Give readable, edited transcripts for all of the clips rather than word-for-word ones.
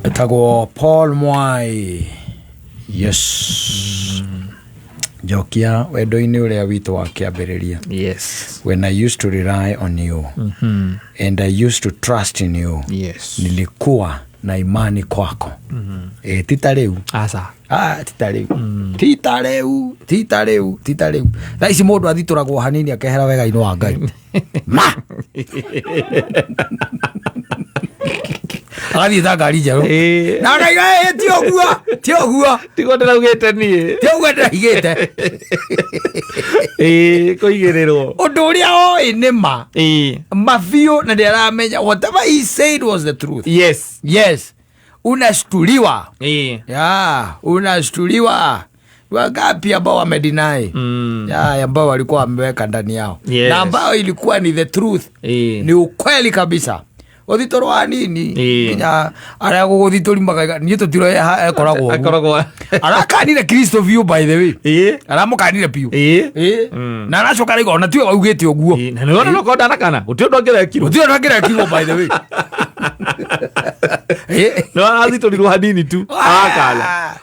Etagwo Paul Mwai. Yes, njokia wendo-inĩ ũrĩa witũ wa kĩambĩrĩria. Yes. When I used to rely on you and I used to trust in you. Nilikuwa na imani kwako. Ti ta rĩu. Aca. Ah, ti ta rĩu, ti ta rĩu, ti ta rĩu, ti ta rĩu. Thaa ici mũndũ athitũragwo hanini akehera wega-inĩ wa Ngai, ma agathiĩ ta ngari njerũ. Na akaiga, "Ĩ, ti ũguo, ti ũguo." Tiguo ndĩraugĩte niĩ. Ti ũguo ndĩraigĩte. Ĩĩ, kũigĩrĩrwo. Ũndũ ũrĩa oĩ nĩ ma ma biũ na ndĩaramenya whatever he said was the truth. Yes, unashtuliwa. Ya, unashtuliwa. Wangapi ambao wamedeny ya ambao walikuwa wameweka ndani yao na ambao ilikuwa ni the truth, ni ukweli kabisa. Ũthitũrwo hanini, nginya arĩa gũgũthitũri makaiga niĩ tũtiroĩ ekoragwo ũguo. Akoragwo. Arakanire Kristo biũ, by the way. Aramũkanire biũ. Ĩĩ. Na aracoka arauga ona tiwe waugĩte ũguo. Ĩĩ, na nĩwona no ndanakana gũtirĩ ũndũ angĩrekirwo. Gũtirĩ ũndũ angĩrekirwo, by the way. Ĩĩ. No arathitũrirwo hanini tu akana. Ah.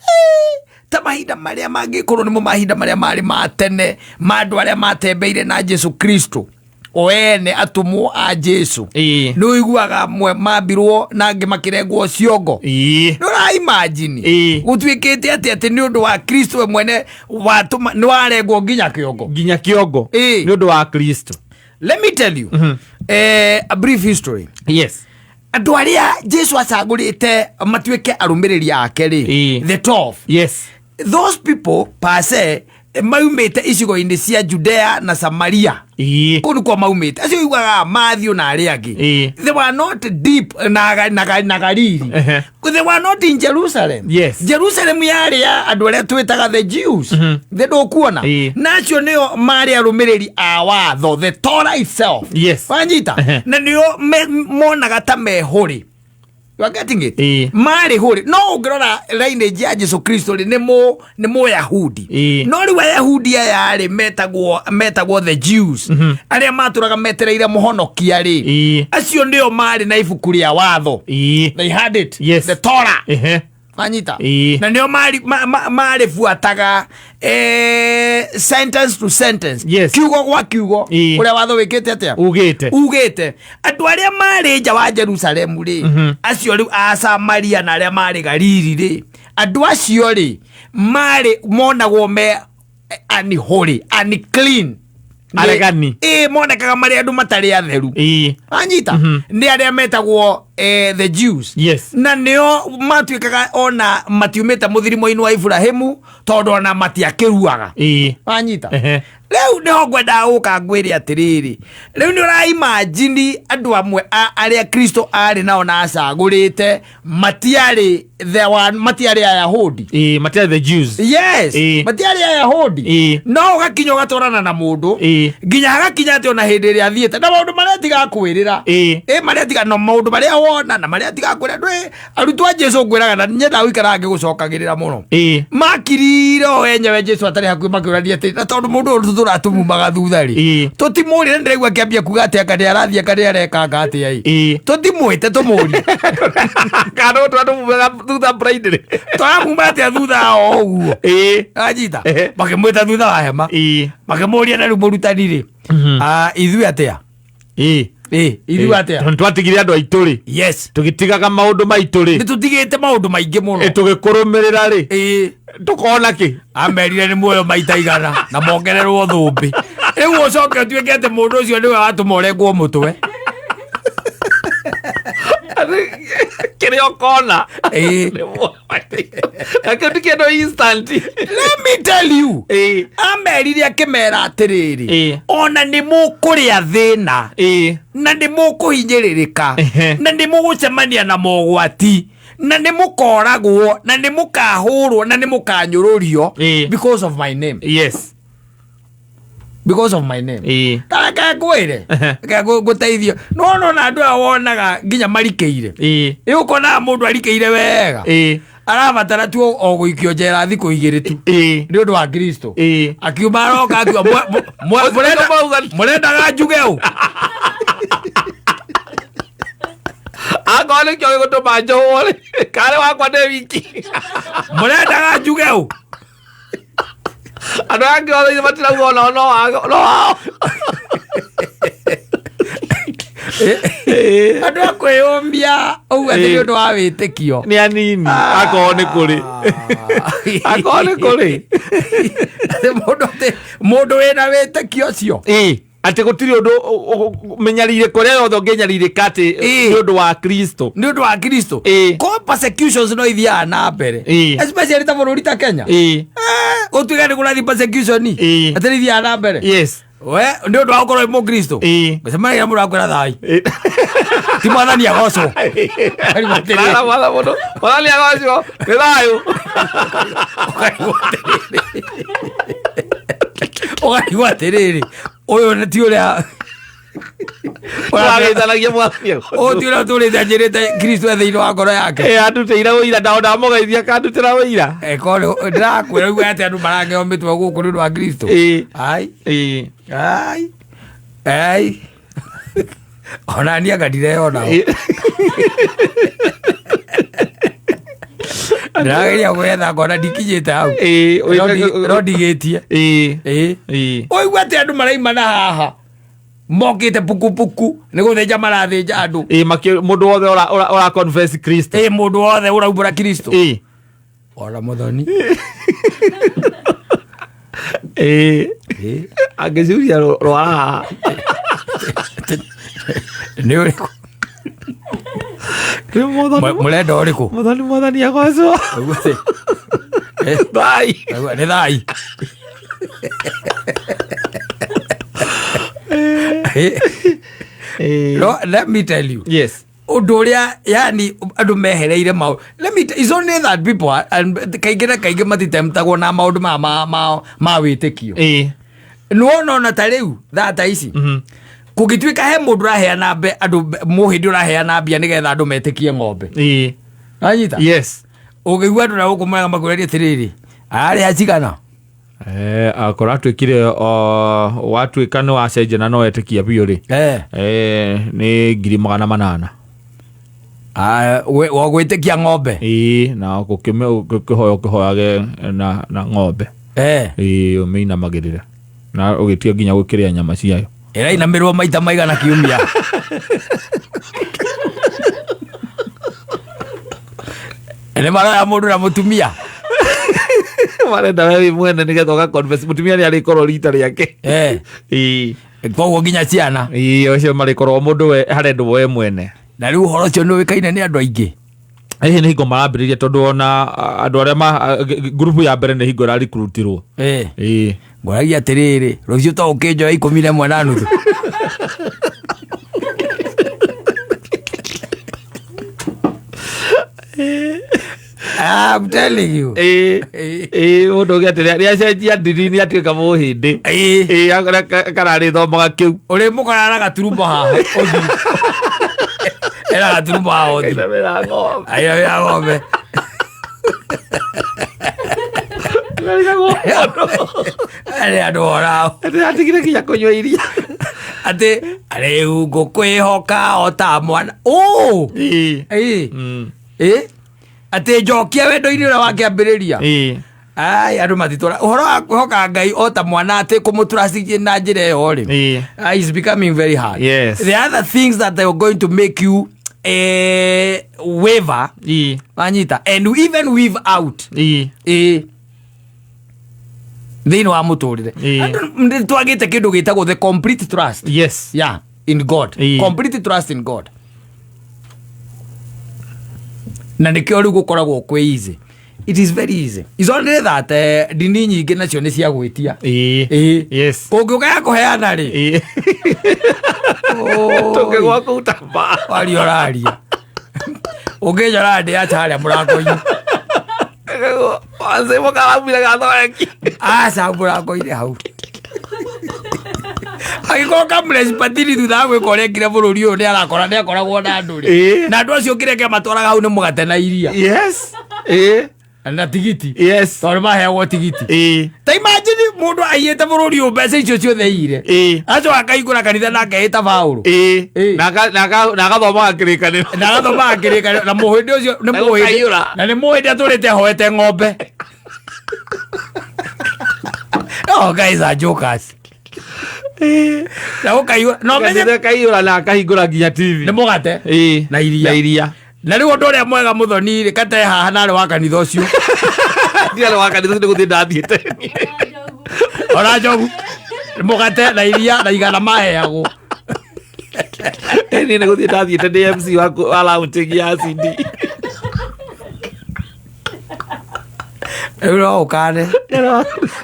Ĩĩ, ta mahinda marĩa mangĩkorwo nĩmo mahinda marĩa marĩ ma tene ma andũ arĩa matembeire na Jesu Kristo, o ene atũmwo a Jesu, nĩ ũiguaga amwe mambirwo na angĩ makĩrengwo ciongo. Nĩ ũraimagine gũtuĩkĩte atĩ nĩ ũndũ wa Kristo we mwene watũma nĩ warengwo nginya kĩongo? Nginya kĩongo. Nĩ ũndũ wa Kristo. Let me tell you a brief history. Andũ arĩa Jesu acagũrĩte matuĩke arũmĩrĩri ake rĩ, the 12, those people per se maumĩte icigo-inĩ cia Judea na Samaria. Kũu nĩkuo maumĩte acio iguaga Matthew na arĩa angĩ. They were not deep na Galili. They were not in Jerusalem. Jerusalem yarĩ ya andũ arĩa twĩtaga the Jews, the ndũkuona na acio nĩo marĩ arũmĩrĩri a watho, the Torah itself. Wanyita? Na nĩo monaga ta mehũrĩ. You are getting it? Ĩĩ. Marĩ hũrĩ, no ũngĩrora lineage ya Jesu Kristo rĩ, nĩ mũyahudi. No rĩu Ayahudi aya rĩ, metagwo the Jews, arĩa matũraga metereire mũhonokia rĩ, acio nĩo marĩ na ibuku rĩa watho. They had it. The Torah. Wanyita? Ĩĩ. Na nĩo marĩbuataga sentence to sentence, kiugo gwa kiugo, ũrĩa watho wĩkĩte atĩa, Ugĩte. Ugĩte. Andũ arĩa marĩ nja wa Jerusalemu rĩ, acio rĩu a Samaria na arĩa marĩ Galili rĩ, andũ acio rĩ marĩ monagwo me unholy, unclean. Aregani. Ĩ, monekaga marĩ andũ matarĩ atheru. Anyita, nĩ arĩa metagwo the Jews. Na nĩo matuĩkaga ona matiumĩte mũthirimo-inĩ wa Iburahĩmu, tondũ ona matiakĩruaga. Wanyita? Rĩu nĩho ngwendaga gũka ngwĩre atĩrĩrĩ, rĩu nĩ ũraimagine andũ amwe arĩa Kristo arĩ nao na acagũrĩte matiarĩ the one, matiarĩ Ayahudi. Ĩĩ, matiarĩ the Jews. Yes. Matiarĩ Ayahudi. No ũgakinya ũgatwarana na mũndũ nginya hagakinya atĩ ona hĩndĩ ĩrĩa athiĩte na maũndũ marĩa tigakwĩrĩra, ĩ marĩa tiga no maũndũ marĩa wona na marĩa tigakwĩra ndwĩ arutwo a Jesu ngwĩraga na nyendaga gũikara ngĩgũcokagĩrĩra mũno. Makirire o enyewe Jesu atarĩ hakuhĩ, makĩũrania atĩ na tondũ mũndũ ũyũ tũratũmumaga thutha rĩ, tũtimũrĩre, ndĩraigua akĩambia kuga atĩ anga nĩ arathiĩ, anga nĩ arekanga atĩa ĩ. Tũtimwĩte tũmũrie. Kana tũratũmumaga thutha blindly. Tũramuma atĩa thutha o ũguo? Anyita. Makĩmwĩta thutha wa hema, makĩmũria, na rĩu mũrutani rĩ, ah, ithuĩ atĩa? Ĩ, ithuĩ atĩa? Tondũ twatigire andũ aitũ rĩ, tũgĩtigaga maũndũ maitũ rĩ, Nĩ tũtigĩte maũndũ maingĩ mũno. Tũgĩkũrũmĩrĩra rĩ, tũkona kĩ? Amerire nĩ muoyo maita 100 na mongererwo thũmbĩ. Rĩu ũcoke ũtuĩke atĩ mũndũ ũcio nĩwe watũma ũrengwo mũtwe. Kĩrĩa ũkona na kĩu ti kĩndũ instant. Let me tell you, amerire akĩmera atĩrĩrĩ, ona nĩ mũkũrĩa thĩna na nĩ mũkũhinyĩrĩrĩka na nĩ mũgũcemania na mogwati na nĩ mũkoragwo na nĩ mũkahũrwo na nĩ mũkanyũrũrio because of my name. Because of my name. Tareke ngwĩre, reke ngũteithie. No nona andũ aya wonaga nginya marikĩire, ĩ ũkonaga mũndũ arikĩire wega, arabatara tu o gũikio njera thikũ 2 tu nĩ ũndũ wa Kristo. Akiuma aroka akiuga, "Mũrendaga njuge ũ?" Akorwo nĩkĩo gĩgũtũma njohwo rĩ, karĩ wakwa ndĩ wiki. Mũrendaga njuge ũ? Andũ aya angĩ othe matirauga onao no no wao. Andũ a kwĩyũmbia ũguo atĩ nĩ ũndũ wa wĩtĩkio. Nĩ anini akorwo nĩ kũrĩ. Akorwo nĩ kũrĩ. Atĩ mũndũ atĩ mũndũ wĩna wĩtĩkio ũcio. Ĩĩ, atĩ gũtirĩ ũndũ mĩnyarirĩko ĩrĩa yothe ũngĩnyarirĩka atĩ nĩ ũndũ wa Kristo. Nĩ ũndũ wa Kristo. Ko persecutions no ithiaga na mbere. Especially ta bũrũri ta Kenya. Gũtuĩka nĩ kũrathiĩ persecution. Atĩ nĩ ithiaga na mbere. Yes. We nĩ ũndũ wa gũkorwo wĩ mũkristo. Gũcemania na mũndũ akwĩra thai. Ti mwathani agocwo. Ũkarigwo atĩrĩrĩ. Mwathani mũndũ, mwathani agocwo, nĩ thayũ. Ũkarigwo atĩrĩrĩ. Ũkarigwo atĩrĩrĩ, ũyũ nĩ ti ũrĩa Ũragĩthanagia mwathani agocwo. Ũyũ ti ũrĩa ũtũrĩte anjĩrĩte Kristo e thĩinĩ wa ngoro yake. Ĩ, andutĩire ũira, ndao ndamũgeithia akandutĩra ũira. Korwo ndĩrakwĩra ũguo atĩ andũ marangeo mĩtwe gũkũ nĩ ũndũ wa Kristo. Ai. Ai. Ai. Ona niĩ anga ndireyona. Ndĩrageria gwetha ngona ndikinyĩte hau. No ndigĩtie. Ũigua atĩ andũ maraima na haha mokĩte pukupuku nĩ gũthĩnja marathĩnja andũ. Ĩ, mũndũ wothe ũra confess Kristo. Ĩ, mũndũ wothe ũraumbũra Kristo. Ora mũthoni. Ĩ. Angĩcuria rwara haha. Nĩ ũrĩkũ? Nĩ mwathani. Mũrenda ũrĩkũ? Mwathani, mwathani agocwo. Ũguo atĩ. Thai. Ũguo, nĩ thai. No, let me tell you. Yes. Ũndũ ũrĩa, yani, andũ mehereire maũndũ. Let me it's only that people are, and kaingĩ na kaingĩ matitemtagwo na maũndũ ma wĩtĩkio. Nĩwona ona ta rĩu, thaa ta ici. Kũngĩtuĩka he mũndũ ũraheana andũ mũhĩndĩ ũraheana mbia nĩgetha andũ metĩkie ng'ombe. Wanyita? Yes. Ũngĩigua andũ na gũkũ mwega makwĩraria atĩrĩrĩ, ararĩha cigana? Akorwo atuĩkire, watuĩka nĩ wacenjia na no wetĩkia biũ rĩ. Nĩ ngiri magana manana. Wa gwĩtĩkia ng'ombe? Ĩĩ, na ũkĩhoya ũkĩhoyage na ng'ombe. Ĩĩ, ũmĩinamagĩrĩre. Na ũgĩtiga nginya gũkĩrĩa nyama ciayo. Ĩrainamĩrwo maita maigana kiumia? Nĩ maroya mũndũ na mũtumia? Marenda we wĩ mwene nĩgetha ũga confess. Mũtumia nĩ arĩkorwo rita rĩake. Ĩĩ. Koguo nginya ciana. Ĩĩ, ũcio marĩkorwo mũndũ we harendwo we mwene. Na rĩu ũhoro ũcio nĩ ũĩkaine nĩ andũ aingĩ. Hihi nĩ hingo marambĩrĩria tondũ ona andũ arĩa ngurubu ya mbere nĩ hingo ĩrarikrutirwo. Ĩĩ. Ngũragia atĩrĩrĩ, rũciũ to ũkĩnjoya ikũmi na ĩmwe na nuthu. I'm telling you. Ĩĩ. Ĩĩ, mũndũ ũngĩ atĩrĩ, nĩ acenjia ndini nĩ atuĩka mũhĩndĩ. Ĩĩ, kararĩthomaga kĩu. Ũrĩmũkoraga na gaturumbo haha, ũthiũ. Ena gaturumbo haha ũthiũ. Ainamĩra ng'ombe. Ainamĩra ng'ombe. Arĩ andũ orao. Ndĩratigire nginya kũnyua iria. Atĩ, rĩu ngũkwĩhoka o ta mwana. Ũ! Ĩĩ. Ĩĩ. Ĩĩ. Atĩ njokia wendo-inĩ ũrĩa wakĩambĩrĩria. Ĩĩ. Ai, andũ matitũra. Ũhoro wa kwĩhoka Ngai o ta mwana atĩ kũmũtrust na njĩra ĩyo rĩ. Ĩĩ. It's becoming very hard. Yes. The other things that they are going to make you waver. Ĩĩ. Wanyita. And even weave out. Ĩĩ. Ĩĩ. Thĩinĩ wa mũtũrĩre. Ĩĩ. Andũ nĩ twagĩte kĩndũ gĩtagwo the complete trust. Yes. Yeah, in God. Ĩĩ. Complete trust in God. Na nĩkĩo rĩu gũkoragwo kwĩ easy. It is very easy. It's only that ndini nyingĩ nacio nĩ cia gwĩtia. Ĩĩ. Ĩĩ. Yes. Kũngĩũka ya kũheana rĩ. Ĩĩ. Oi. Tũngĩgwa kũu ta mbaa. Waria ũraria. Ũngĩnjora ndĩ acha harĩa mũrango-inĩ. Wazee mũkaramire gathoreki. Aca mũrango-inĩ hau. Agĩkorwo Kamlesh Patini thutha wa gwĩka ũrĩa ekire bũrũri ũyũ nĩ arakora, nĩ akoragwo na andũ rĩ. Ĩĩ. Na andũ acio kĩrĩa kĩamatwaraga hau nĩ mũgate na iria. Yes. Ĩĩ. Na tigiti. Yes. Tondũ maheagwo tigiti. Ĩĩ. Ta imagine mũndũ aiyĩte bũrũri ũyũ mbeca icio ciothe aiyire. Ĩĩ. Acoka akaingũra kanitha na akehĩta Paũlũ. Ĩĩ. Ĩĩ. Na agathomaga kĩrĩkanĩro. Na agathomaga kĩrĩkanĩro na mũhĩndĩ ũcio nĩ Na mũhĩndĩ. gũkaiyũra. Na nĩ mũhĩndĩ atũrĩte ahoete ng'ombe. Oh, guys are jokers. Na gũkaiyũra. Na ũmenye Kanitha kaiyũra na akahingũra nginya TV. nĩ mũgate. Ĩĩ. Na iria. Na iria. Na rĩu ũndũ ũrĩa mwega mũthoni rĩ kate haha narĩ wa kanitha ũcio. Ndiarĩ wa kanitha ũcio nĩ gũthiĩ ndathiĩte. Ona njogu. Mũgate na iria na igana maheagwo. Niĩ nĩ gũthiĩ ndathiĩte ndĩ MC wa launching ya CD. Rĩu no ũkane.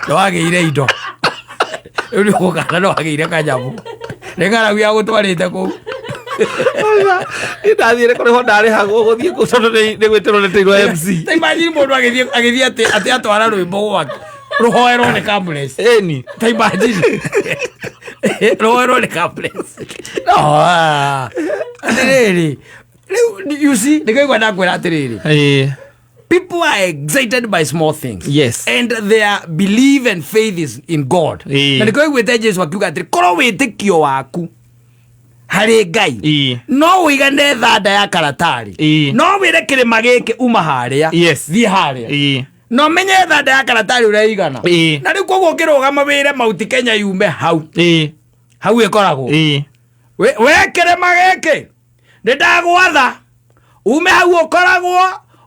Nĩwagĩire indo. Rĩu nĩ ũgũkana nĩwagĩire kanyamũ. Nĩ ng'aragu ya gũtwarĩte kũu. Niĩ ndathiĩre kũrĩhwo ndarĩhagwo gũthiĩ kũu tondũ nĩ gwĩtĩrwo netĩirwo MC. Ta imagine mũndũ agĩthiĩ atĩ atwara rwĩmbo gwake. Rũhoerwo nĩ Kambles. Ĩni. Ta imagine. Rũhoerwo nĩ Kambles. No. Atĩrĩrĩ. Rĩu you see nĩkĩo igua ndakwĩra atĩrĩrĩ. Ĩĩ. People are excited by small things. Yes. And their belief and faith is in God. Ĩĩ. Na nĩkĩo iguĩte Jesu akiuga atĩrĩ, korwo wĩtĩkio waku harĩ Ngai Ĩĩ. no ũigane thanda ya karatarĩ Ĩĩ. no wĩre kĩrĩma gĩkĩ uma harĩa Yes. thiĩ harĩa Ĩĩ. na ũmenye thanda ya karatarĩ ũrĩa ĩigana Ĩĩ. na rĩu koguo ũngĩrũgama wĩre Mount Kenya yume hau Ĩĩ. hau ĩkoragwo Ĩĩ. We kĩrĩma gĩkĩ nĩ ndagwatha ume hau ũkoragwo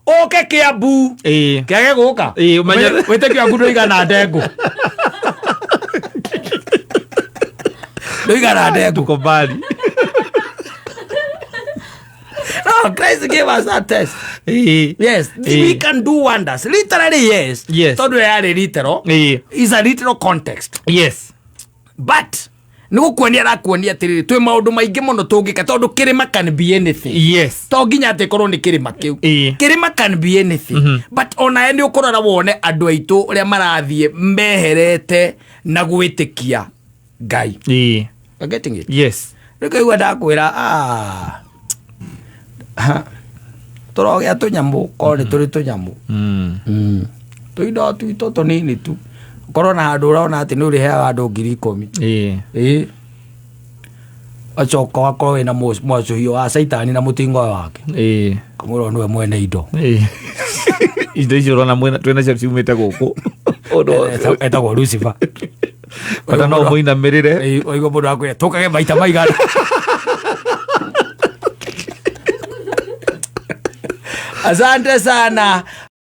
ũke Kĩambu Ĩĩ. kĩage gũka Ĩĩ, ũmenye- wĩtĩkio waku ndũigana ndengũ ndũigana ndengũ. Tuko mbali. No, Christ gave us that test. Ĩĩ. Yes, Ĩĩ. we can do wonders. Literally, yes. Yes. Tondũ yarĩ literal. Ĩĩ. Is a literal context. Yes. But nĩ gũkuonia arakuonia atĩrĩrĩ twĩ maũndũ maingĩ mũno tũngĩka tondũ kĩrĩma can be anything. Yes. To nginya atĩ ĩkorwo nĩ kĩrĩma kĩu. Ĩĩ. Kĩrĩma can be anything. But onawe nĩ ũkũrora wone andũ aitũ ũrĩa marathiĩ meherete na gwĩtĩkia Ngai. Ĩĩ. You're getting it? Yes. Rĩu kaigua ndakwĩra ah, ha, tũrogĩa tũnyamũ korwo nĩ tũrĩ tũnyamũ tũindo twitũ tũnini tu ũkorwo na handũ ũrona atĩ nĩ ũrĩheaga andũ 10,000. Ĩĩ. Ĩĩ. Acoka wakorwo wĩna mwacũhio wa caitani na mũtingo wake. Ĩĩ. Kamũra nĩwe mwene indo. Ĩĩ. Indo icio ũrona twĩnacio ciumĩte gũkũ. Ũndũ Etagwo Lucifer. Bata no mũinamĩrĩre. Ĩĩ, ũigua mũndũ akwĩra tũkage maita maigana. Asante sana.